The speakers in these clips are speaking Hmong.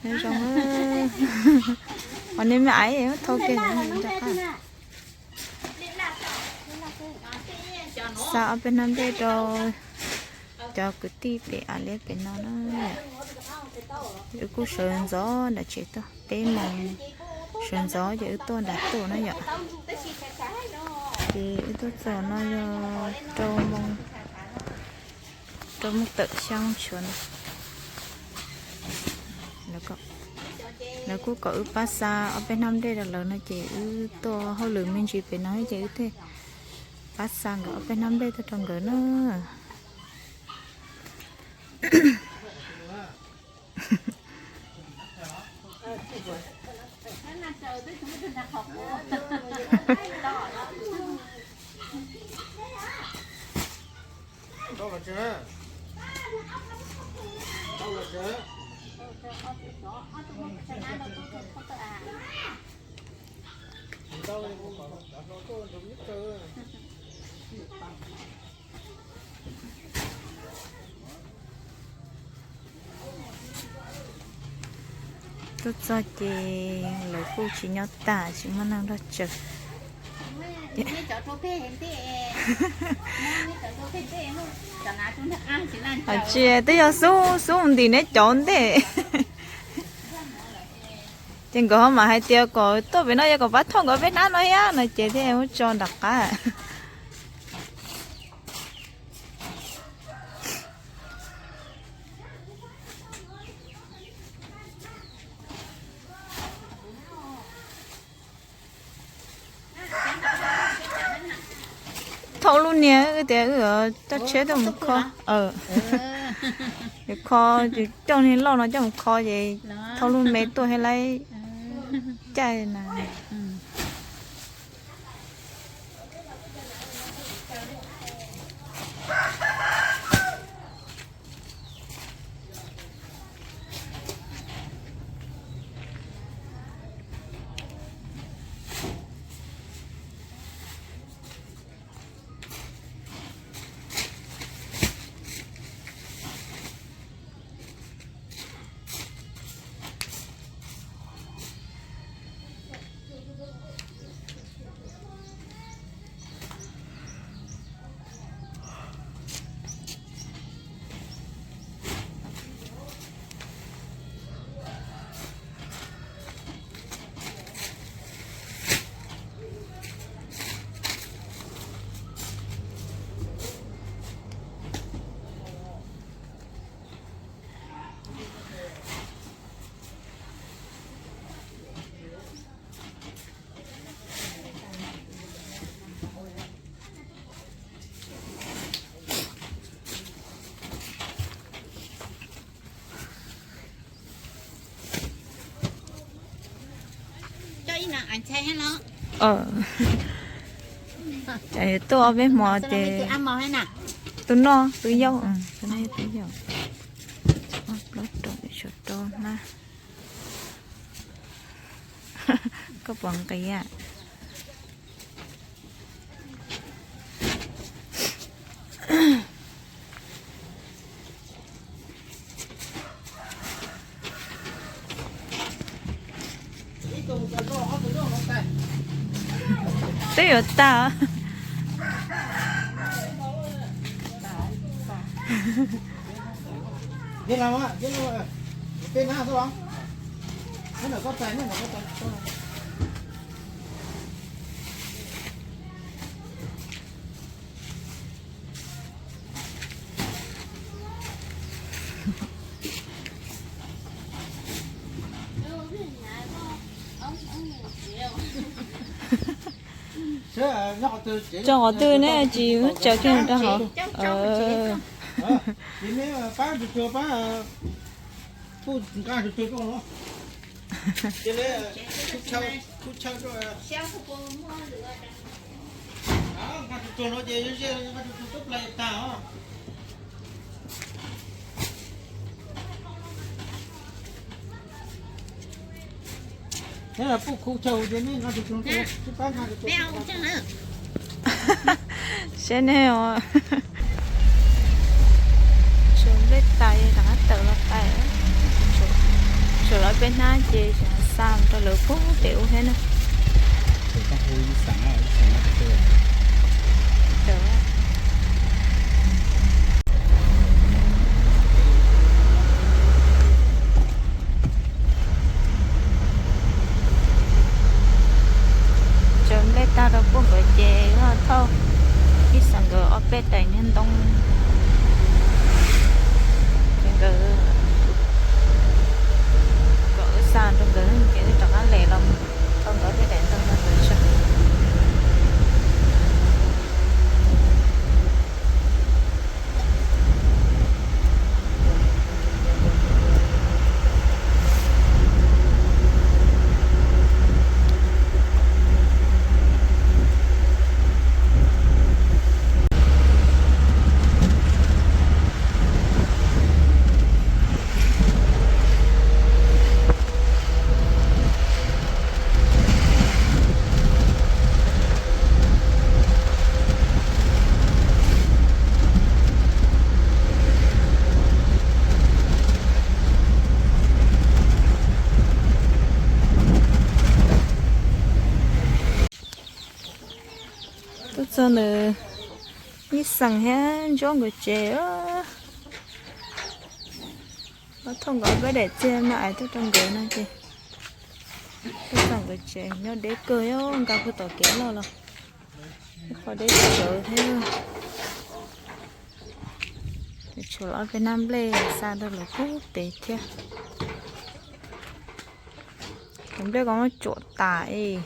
Nyob zoo, qhov nej me aiv thau kiag nram qab. Xa ob peb hnab dej rau cov kwv tij pem av liab pem no na. Wb kuj sawv ntxov nram tsev tuaj, peb moos sawv ntxov ces wb tuaj nram tuaj na yom. Ces wb tuaj txog no yog rau moos, rau moos tawm xya moos tshuav no. Lawv kuj kom wb pab xa ob peb hnab dej rau lawv no ces wb tuaj hauj lwm me ntsis pem no ces wb thiaj pab xa nkawd ob peb hnab dej tuaj rau nkawd na. Tuaj txog ces lawv kuj tsis nyob tas, tsis muaj neeg nrog tsawg. Tsis, twb yog xub xub ntim neb cov ntej. Ces nkawd ho mam hais tias kom tuaj pem no yog kom pab thauj nkawd peb hnab no thiab no ces thiaj muab tso nram qab. Thauj lub niag wb tias wb coj tsheb tuaj mus kho, kho, coj niag loj no coj mus kho ces thauj lub me tuaj thiab lawv caij na. Tuaj ob peb hmo ces tus no tus yau, tus no yog tus yau. Plaub rau, tshuav rau hnab. Koj puas nqis? Twb yuav tag. Tso qhov twg ne, tsis tsaws kiag rau hauv. Saib nej os. Tshuav nplej tais rov qab tawm los tais, tshuav Peb hnab ces xa rau lawv pub pem ub thiab na. Tsaws nplej tag rau pub nkawd ces thauj ib xeem nkawd ob peb daim niag ntoo, ces nkawd kom wb xa rau nkawd ces wb rov qab lem los thauj nkawd ob peb daim ntoo rau nkawd tso. Tuaj txog ntawm Yij Xeem thiab Ntsuab nkawd tsev. Los thauj nkawd ob peb daim txiag no es tuaj rau nkawd no ces tuaj txog nkawd tsev nyob deb kawg, nqa puag tom kev loj los ib qho deb kawg thiab. Tshuav ob peb hnab nplej xa rau lawv pub pem thiab. Cov nplej ko muab tsuam tas es.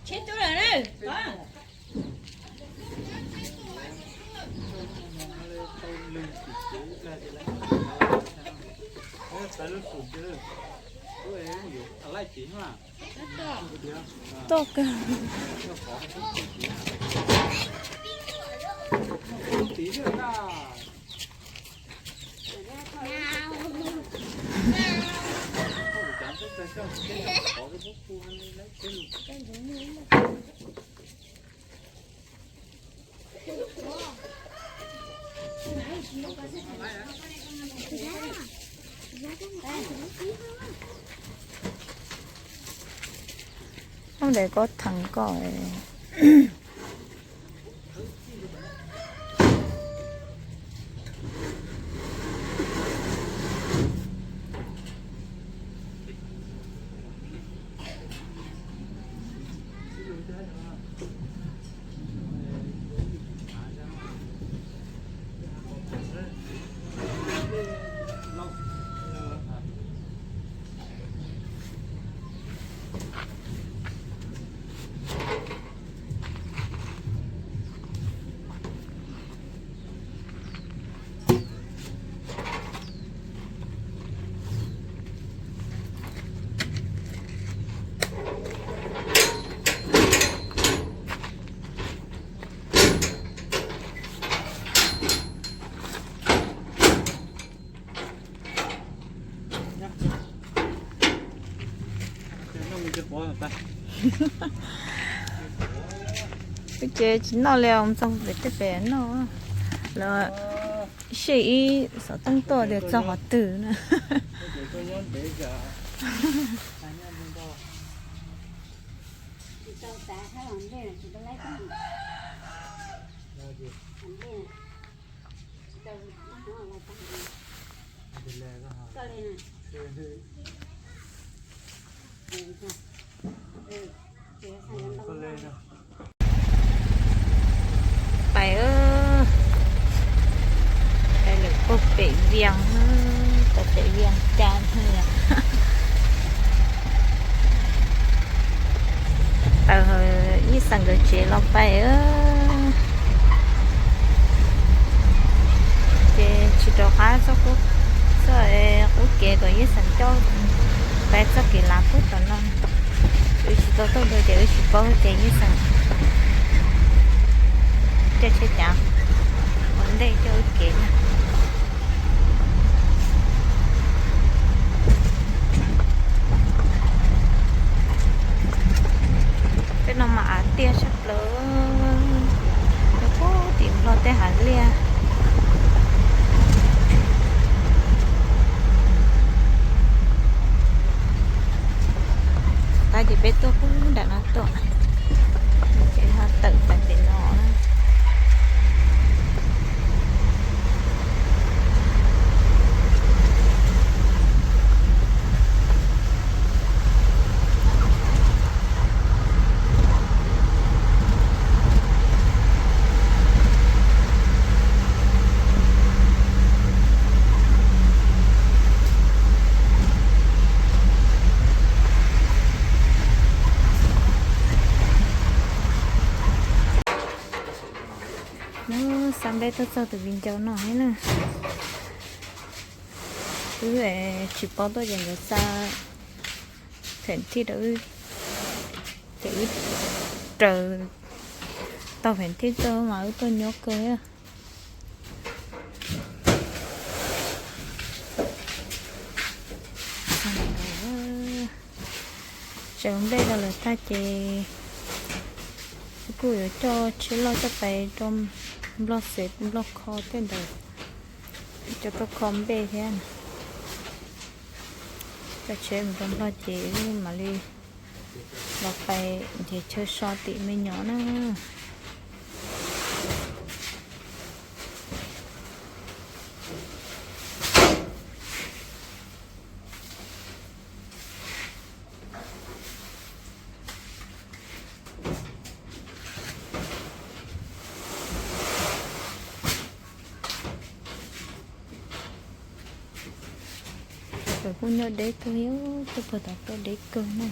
Tsheb tuaj lawm. Toj kawg. Ub, để có thằng coi. Ces tsis noj li, mus txog pem tej pem noj. Los seb ib xov tooj tuaj tias txog qhov twg na. Pais, pais lawm puag pem Vias, tau pem Vias Cas thiab. Tawm Yij Xeem nkawd tsev los pais, ces tsis rov qab txoj qub, txoj qub kev kom Yij Xeem coj pais txoj kev lav puag tom no. Wb tsis tau tuaj dua ces wb tsis paub tias Yij Xeem coj tsheb cav ua ntej coj wb kev na. Tej no mas av tiaj tshaj plaws, nyob puag tim Nplog tej hav liaj. Tab ces peb tuaj puag nram no tuaj, ces ho tawm pais pem no na. Hnub xa npeb tuaj txog tus viv ncaus no thiab na. Wb tsis paub tuaj ces nkawd xa pheem thij rau wb, ces wb raws tau pheem thij tuaj mas wb tuaj nyuaj kawg thiab. Tsaws nplej rau lawm tag ces kuj yuav coj tsheb loj coj pais rau Nplog Xeev Nplog Kho tej ntawd, coj tuaj kho nplej thiab. Coj tsheb mus rau Nplog ces mam li los pais nrhiav chaw so tim me nyuam na. Lawv kuj nyob deb kawg, tuaj puag tom tuaj deb kawg na.